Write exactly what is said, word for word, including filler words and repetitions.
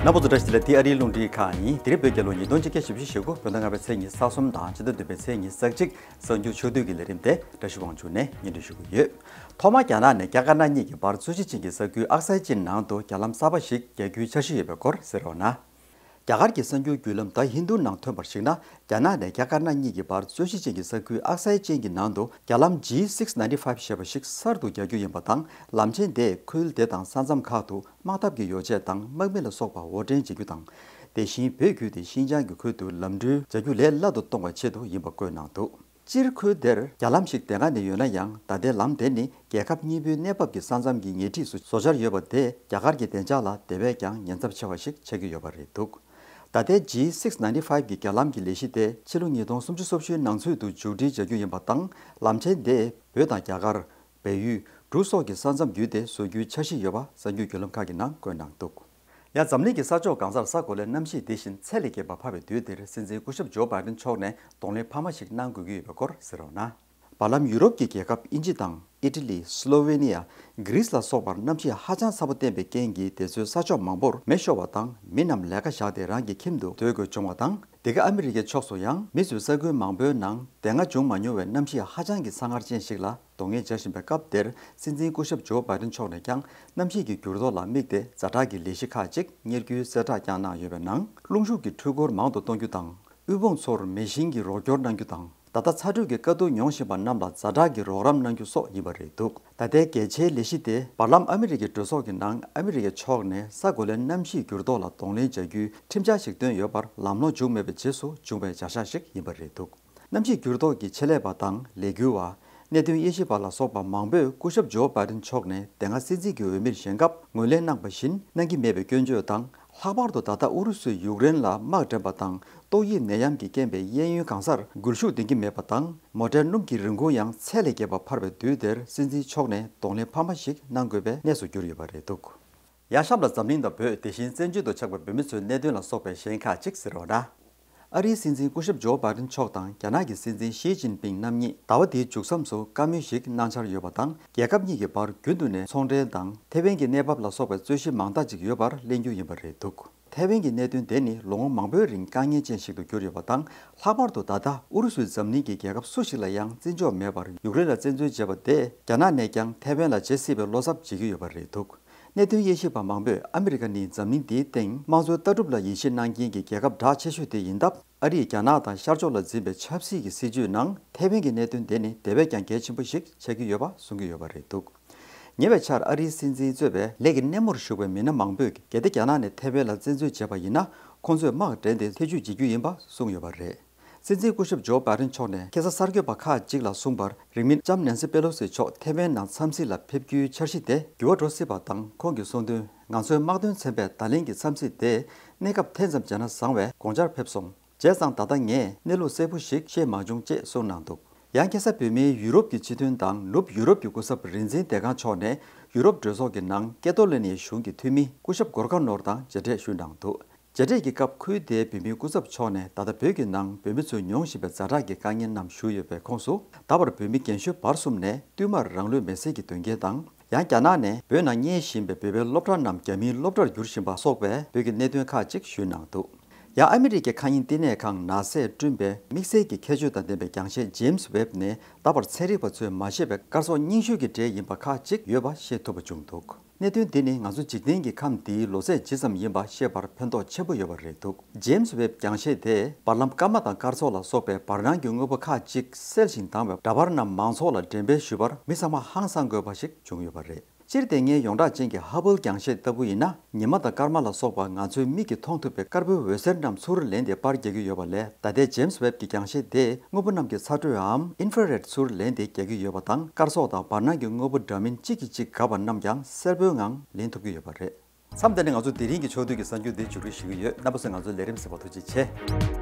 རྣམ་པ་ཚོ་བཀྲ་ཤིས་བདེ་ལེགས། འདི་ཨ་རིའི་རླུང་འཕྲིན་ཁང་ཡིན། དེ་རིང་བོད་རྒྱལ་ལོ་ཉིས་སྟོང་ཆིག་བརྒྱ་བཞི་བཅུ་ཞེ་དགུ། བོད་ཟླ་ལྔ་པའི་ཚེས་ཉི་ཤུ་རྩ་གསུམ་དང་། ཕྱི་ཟླ་བདུན་པའི་ཚེས་ཉི་ཤུ་རྩ་གཅིག་གསར་འགྱུར་ཕྱོགས་བསྡུས་ཀྱི་ལས་རིམ་དེ་བཀྲ་ཤིས་དབང་ཕྱུག་ནས་སྙན་སྒྲོན་ཞུ་གི་ཡོད། ཐོག་མར་རྒྱ་ནག་ནས་རྒྱ་དཀར་ནག་གཉིས་ཀྱི་བར་རྩོད་གཞི་ཅན་གྱི་ས་ཁུལ་ཨག་སའི་ཅིན་ནང་དུ་རྒྱ་ལམ་གསར་པ་ཞིག་རྒྱག་རྒྱུའི་འཆར་གཞི་ཡོད་པའི་སྐོར་གསན་རོགས་གནང་། རྒྱ་གར་གྱི་གསར་འགྱུར་བརྒྱུད་ལམ་The Hindu ནང་ཐོན་པར་གཞིགས་ན། རྒྱ་ནག་ནས་རྒྱ་དཀར་ནག་གཉིས་ཀྱི་བར་རྩོད་གཞི་ཅན་གྱི་ས་ཁུལ་ཨག་སའི་ཅིན་གྱི་ནང་དུ་རྒྱ་ལམ་G six ninety five ཞེས་པ་ཞིག་གསར་དུ་རྒྱག་རྒྱུ་ཡིན་པ་དང་། ལམ་ཆེན་དེས་ཁུལ་དེ་དང་ས་མཚམས་ཁག་ཏུ་དམག་འཐབ་ཀྱི་ཡོ་བྱད་དང་དམག་མི་ལ་སོགས་པ་དབོར་འདྲེན་བྱེད་རྒྱུ་དང་། དེ་བཞིན་བོད་ཁུལ་དེ་ཤིན་ཅང་གི་ཁུལ་དུ་ལམ་འགྲུལ་བྱ་རྒྱུ་ལས་སླ་དུ་གཏོང་བའི་ཆེད་དུ་ཡིན་པ་བཀོད་གནང་འདུག་སྤྱིར་ཁུལ་དེར་རྒྱ་ལམ་ཞིག་དེ་སྔ་ནས་ཡོད་ན་ཡང་། ད་ལྟའི་ལམ་དེ་ནི་རྒྱལ་ཁབ་གཉིས་པོའི་གནས་བབ་ཀྱི་ས་མཚམས་ཀྱི་ཉེ་འཁྲིས་སུ་བཟོ་འཆར་ཡོད་པ་དེས་རྒྱ་གར་གྱི་བདེ་འཇགས་ལ་དེ་བས་ཀྱང་ཉེན་ཚབས་ཆེ་བ་ཞིག་ཆགས་ཀྱི་ཡོད་པ་རེད་འདུག་ད་ལྟའི་G six ninety five གི་རྒྱ་ལམ་གྱི་ལས་གཞི་དེ་ཕྱི་ལོ་ཉིས་སྟོང་སུམ་ཅུ་སོ་བཞིའི་ནང་ཚུད་དུ་མཇུག་སྒྲིལ་བྱ་རྒྱུ་ཡིན་པ་དང་། ལམ་ཆེན་དེས་བོད་དང་རྒྱ་གར། བལ་ཡུལ། འབྲུག་སོགས་ཀྱི་ས་མཚམས་བརྒྱུད་དེ་བཟོ་རྒྱུའི་འཆར་གཞི་ཡོད་པ་གསར་འགྱུར་བརྒྱུད་ལམ་ཁག་གི་ནང་བཀོད་གནང་འདུག་ཡང་འཛམ་གླིང་གི་ས་ཕྱོགས་གང་སར་ས་གོ་ལའི་གནམ་གཤིས་དེ་བཞིན་ཚད་ལས་བརྒལ་བ་འཕར་བའི་དུས་འདིར། སྲིད་འཛིན་སྐུ་ཞབས་ཇོ་བྷའི་ཌེན་མཆོག་ནས་གདོང་ལེན་འཕར་མ་ཞིག་གནང་དགོས་ཀྱི་ཡོད་པའི་སྐོར་གསན་རོགས་གནང་། བར་ལམ་ཡུ་རོབ་ཀྱི་རྒྱལ་ཁབ་དབྱིན་ཇི་དང་ཨི་ཊ་ལི། སི་ལོ་ཝེ་ནི་ཡ། གྷི་རིས་ལ་སོགས་པར་གནམ་གཤིས་ཧ་ཅང་ཚ་པོ་བསྟན་པའི་རྐྱེན་གྱིས། དེ་ཚོའི་ས་ཕྱོགས་མང་པོར་མེ་ཤོར་བ་དང་། མི་རྣམས་ལས་ཀ་བཞག་སྟེ་རང་གི་ཁྱིམ་དུ་སྡོད་དགོས་བྱུང་བ་དང་། འདི་ག་ཨ་མི་རི་ཀའི་ཕྱོགས་སུ་ཡང་མི་ཚོས་ས་ཁུལ་མང་པོའི་ནང་དེ་སྔ་བྱུང་མ་མྱོང་བའི་གནམ་གཤིས་ཧ་ཅང་གི་ཚ་ངར་ཅན་ཞིག་ལ་གདོང་ལེན་བྱ་བཞིན་པའི་སྐབས་དེར། སྲིད་འཛིན་སྐུ་ཞབས་ཇོ་བྷའི་ཌེན་མཆོག་ནས་ཀྱང་གནམ་གཤིས་ཀྱི་འགྱུར་ལྡོག་ལ་དམིགས་ཏེ་ཛ་དྲག་གི་ལས་གཞི་ཁག་ཅིག་གཉེར་རྒྱུའི་གསལ་བསྒྲགས་ཀྱང་གནང་ཡོད་པའི་ནང་། རླུང་ཤུགས་ཀྱི་འཕྲུལ་འཁོར་མང་དུ་གཏོང་རྒྱུ་དང་། དབུལ་ཕོངས་ཚོར་མེ་ཤིང་གི་རོགས་སྐྱོར་གནང་རྒྱུ་དང་། ད་ལྟ་ཚ་དྲོད་ཀྱི་དཀའ་སྡུག་མྱོང་བཞིན་པ་རྣམས་ལ་ཛ་དྲག་གི་རོགས་རམ་གནང་རྒྱུ་སོགས་ཡིན་པ་རེད་འདུག་ད་ལྟའི་གལ་ཆེའི་ལས་གཞི་དེ་བར་ལམ་ཨ་མི་རི་ཀའི་གྲོས་ཚོགས་ཀྱི་ནང་ཨ་མི་རི་ཀའི་ཕྱོགས་ནས་ས་གོ་ལའི་གནམ་གཤིས་འགྱུར་ལྡོག་ལ་གདོང་ལེན་བྱ་རྒྱུའི་ཁྲིམས་འཆར་ཞིག་བཏོན་ཡོད་པར་ལམ་ལྷོང་བྱུང་མེད་པའི་རྗེས་སུ་བྱུང་བའི་བྱ་གཞག་ཞིག་ཡིན་པ་རེད་འདུག་གནམ་གཤིས་འགྱུར་ལྡོག་གི་ཆེད་ལས་པ་དང་ལས་འགུལ་བ། གནད་དོན་དབྱེ་ཞིབ་པ་ལ་སོགས་པ་མང་པོས་སྐུ་ཞབས་ཇོ་བྷའི་ཌེན་མཆོག་ནས་དེ་སྔ་སྲིད་འཛིན་གྱི་འོས་མིར་བཞེངས་སྐབས་ངོས་ལེན་གནང་བ་བཞིན་གནང་གི་མེད་པའི་སྐྱོན་བརྗོད་དང་། ལྷག་པར་དུ་ད་ལྟ་ཨུ་རུ་སུས་ཡུཀ་རེན་ལ་དམག་འདྲེན་པ་དང་། ཏོག་དབྱིབས་ནད་ཡམས་ཀྱི་རྐྱེན་པས་གཡས་གཡོན་གང་སར་སྒུལ་ཤུགས་ལྡན་གྱི་མེད་པ་དང་། མོ་ཊའི་སྣུམ་གྱི་རིན་གོང་ཡང་ཚད་ལས་བརྒལ་བ་འཕར་བའི་དུས་འདིར། སྲིད་འཛིན་མཆོག་ནས་གདོང་ལེན་འཕར་མ་ཞིག་གནང་དགོས་པའི་གནས་སུ་གྱུར་ཡོད་པ་རེད་འདུག་ཡང་གཤམ་ལ་འཛམ་གླིང་དང་བོད། དེ་བཞིན་བཙན་བྱོལ་དུ་ཆགས་པའི་བོད་མི་ཚོའི་གནད་དོན་ལ་སོགས་པའི་གཞན་ཁག་ཅིག་གསན་རོགས་གནང་། ཨ་རིའི་སྲིད་འཛིན་སྐུ་ཞབས་ཇོ་བྷའི་ཌེན་མཆོག་དང་རྒྱ་ནག་གི་སྲིད་འཛིན་ཞི་ཅིན་ཕིང་རྣམ་གཉིས་ཟླ་བ་འདིའི་མཇུག་མཚམས་སུ་བཀའ་མོལ་ཞིག་གནང་འཆར་ཡོད་པ་དང་། རྒྱལ་ཁབ་གཉིས་ཀྱི་བར་རྒྱུན་དུ་ནས་ཚོང་འབྲེལ་དང་ཐེ་ཝན་གྱི་གནས་བབ་ལ་སོགས་པའི་རྩོད་གཞི་མང་དག་ཅིག་ཡོད་པར་གླེང་རྒྱུ་ཡིན་པ་རེད་འདུག་ཐེ་ཝན་གྱི་གནད་དོན་དེ་ནི་ལོ་ངོ་མང་པོའི་རིང་དཀའ་ངལ་ཅན་ཞིག་ཏུ་གྱུར་ཡོད་པ་དང་། ལྷག་པར་དུ་ད་ལྟ་ཨུ་རུ་སུས་འཛམ་གླིང་གི་རྒྱལ་ཁབ་སུ་ཞིག་ལ་ཡང་བརྩི་འཇོག་མེད་པར་ཡུཀ་རེན་ལ་བཙན་འཛུལ་བྱས་པ་དེས་རྒྱ་ནག་ནས་ཀྱང་ཐེ་ཝན་ལ་བྱེད་སྲིད་པའི་བློ་འཚབ་བྱེད་ཀྱི་ཡོད་པ་རེད་འདུག་གནད་དོན་དབྱེ་ཞིབ་པ་མང་པོས་ཨ་མི་རི་ཀ་ནི་འཛམ་གླིང་འདིའི་སྟེང་དམངས་གཙོའི་ལྟ་གྲུབ་ལ་ཡིད་ཆེས་གནང་མཁན་གྱི་རྒྱལ་ཁབ་གྲགས་ཆེ་ཤོས་དེ་ཡིན་སྟབས། ཨ་རིས་རྒྱ་ནག་དང་ཤར་ཕྱོགས་ལ་འཛིན་པའི་ཆབ་སྲིད་ཀྱི་སྲིད་བྱུས་ནང་ཐེ་ཝན་གྱི་གནད་དོན་དེ་ནི་དེ་བས་ཀྱང་གལ་ཆེན་པོ་ཞིག་ཆགས་ཀྱི་ཡོད་པ་གསུང་གི་ཡོད་པ་རེད་འདུག་ཉེ་བའི་ཆར་ཨ་རིའི་སྲིད་འཛིན་གཙོས་པའི་ལས་ཀྱི་སྣེ་མོར་ཞུགས་པའི་མི་སྣ་མང་པོས། གལ་ཏེ་རྒྱ་ནག་ནས་ཐེ་ཝན་ལ་བཙན་འཛུལ་བྱས་པ་ཡིན་ན། ཁོང་ཚོས་དམག་འདྲེན་ཏེ་ཐེ་ཇུས་བྱེད་རྒྱུ་ཡིན་པ་གསུངས་ཡོད་པ་རེད། སྲིད་འཛིན་སྐུ་ཞབས་ཇོ་བྷའི་ཌེན་མཆོག་ནས་ཁ་སང་གསར་འགོད་པ་ཁག་ཅིག་ལ་གསུངས་པར། རིང་མིན་ལྕམ་ནན་སི་པེ་ལོ་སི་མཆོག་ཐེ་ཝན་ནང་འཚམས་གཟིགས་ལ་ཕེབས་རྒྱུའི་འཆར་གཞི་དེ་འགྱུར་བ་འགྲོ་སྲིད་པ་དང་། ཁོང་གིས་གསུངས་དོན། ང་ཚོའི་དམག་དོན་ཚན་པས་ད་ལན་གྱི་འཚམས་གཟིགས་དེ་གནས་སྐབས་ཐེ་ཚོམ་བྱས་ན་བཟང་བས་དགོངས་འཆར་ཕེབས་སོང་། བྱས་ཙང་ད་ལྟ་ངས་གནས་ལུགས་གསལ་པོ་ཞིག་ཤེས་མ་བྱུང་ཅེས་གསུངས་གནང་འདུག་ཡང་ཁ་སང་བོད་མིའི་ཡུ་རོབ་ཀྱི་སྤྱི་མཐུན་དང་ནུབ་ཡུ་རོབ་ཀྱི་སྐུ་ཚབ་རིག་འཛིན་བདེ་སྒང་མཆོག་ནས་ཡུ་རོབ་གྲོས་ཚོགས་ཀྱི་ནང་ཀེ་ཏོ་ལོ་ནི་ཡའི་གཞུང་གི་འཐུས་མི་སྐུ་ཞབས་གོར་ཁ་ནོར་དང་མཇལ་འཕྲད་ཞུས་གནང་འདུག་མཇལ་འཕྲད་ཀྱི་སྐབས་ཁུལ་དེའི་བོད་མིའི་སྐུ་ཚབ་མཆོག་ནས་ད་ལྟ་བོད་ཀྱི་ནང་བོད་མི་ཚོས་མྱོང་བཞིན་པའི་ཛ་དྲག་གི་དཀའ་ངལ་རྣམས་ཞུས་ཡོད་པའི་ཁོངས་སུ། ད་བར་བོད་མི་རྒན་གཞོན་བར་གསུམ་ནས་བསྟུད་མར་རང་ལུས་མེར་སྲེག་གི་དོན་རྐྱེན་དང་། ཡང་རྒྱ་ནག་ནས་བོད་ནང་གཉེར་བཞིན་པའི་བོད་པའི་སློབ་གྲྭ་རྣམས་རྒྱ་མིའི་སློབ་གྲྭར་བསྒྱུར་བཞིན་པ་སོགས་པའི་བོད་ཀྱི་གནད་དོན་ཁག་ཅིག་ཞུས་གནང་འདུག་ཡང་ཨ་མི་རི་ཀའི་མཁའ་དབྱིངས་བསྟི་གནས་ཁང་ནཱ་སཱས་བསྐྲུན་པའི་དམིགས་བསལ་གྱི་ཁྱད་ཆོས་དང་ལྡན་པའི་རྒྱང་ཤེལ་ཇེམ་སི་ཝེབ་ནི་ད་བར་ཚན་རིག་པ་ཚོས་མ་ཤེས་པའི་སྐར་ཚོགས་རྙིང་ཤོས་ཀྱི་གྲས་ཡིན་པ་ཁག་ཅིག་ཡོད་པ་ཤེས་ཐུབ་པ་བྱུང་འདུག་གནད་དོན་འདི་ནི་ང་ཚོ་འཇིག་རྟེན་གྱི་ཁམས་འདིའི་ལོ་ཚད་ཇི་ཙམ་ཡིན་པ་ཤེས་པར་ཕན་ཐོགས་ཆེན་པོ་ཡོད་པ་རེད་འདུག་ཇེམ་སི་ཝེབ་རྒྱང་ཤེལ་དེས་བར་ལམ་སྐར་མ་དང་སྐར་ཚོགས་ལ་སོགས་པའི་བར་སྣང་གི་དངོས་པོ་ཁག་ཅིག་གསལ་ཞིང་དྭངས་པའི་འདྲ་པར་རྣམས་མང་ཚོགས་ལ་འགྲེམས་སྤེལ་ཞུས་པར་མི་ཚང་མ་ཧང་སང་དགོས་པ་ཞིག་བྱུང་ཡོད་པ་རེད། སྤྱིར་ལྟས་ངན་ཡོངས་གྲགས་ཅན་གྱི་ཧ་བྷལ་རྒྱང་ཤེལ་ལྟ་བུ་ཡིན་ན། ཉི་མ་དང་སྐར་མ་ལ་སོགས་པ་ང་ཚོའི་མིག་གིས་མཐོང་ཐུབ་པའི་དཀར་པོའི་འོད་ཟེར་རྣམས་ཚུར་ལེན་ཏེ་པར་རྒྱག་གི་ཡོད་པ་ལས། ད་ལྟའི་ཇེམ་སི་ཝེབ་ཀྱི་རྒྱང་ཤེལ་དེས་དངོས་པོ་རྣམས་ཀྱི་ཚ་དྲོད་འམ་ཨིན་ཧྥ་རེད་ཚུར་ལེན་ཏེ་རྒྱག་གི་ཡོད་པ་དང་། སྐར་ཚོགས་དང་བར་སྣང་གི་དངོས་པོ་འདྲ་མིན་གཅིག་གིས་གཅིག་འགག་པ་རྣམས་ཀྱང་གསལ་པོའི་ངང་ལེན་ཐུབ་ཀྱི་ཡོད་པ་རེད། མཚམས་འདི་ནས་ང་ཚོ་དེ་རིང་གི་ཕྱོགས་བསྡུས་ཀྱི་གསར་འགྱུར་འདི་མཇུག་སྒྲིལ་ཞུ་གི་ཡོད། རྣམ་པ་ཚོས་ང་ཚོའི་ལས་རིམ་གསན་པར་ཐུགས་རྗེ་ཆེ།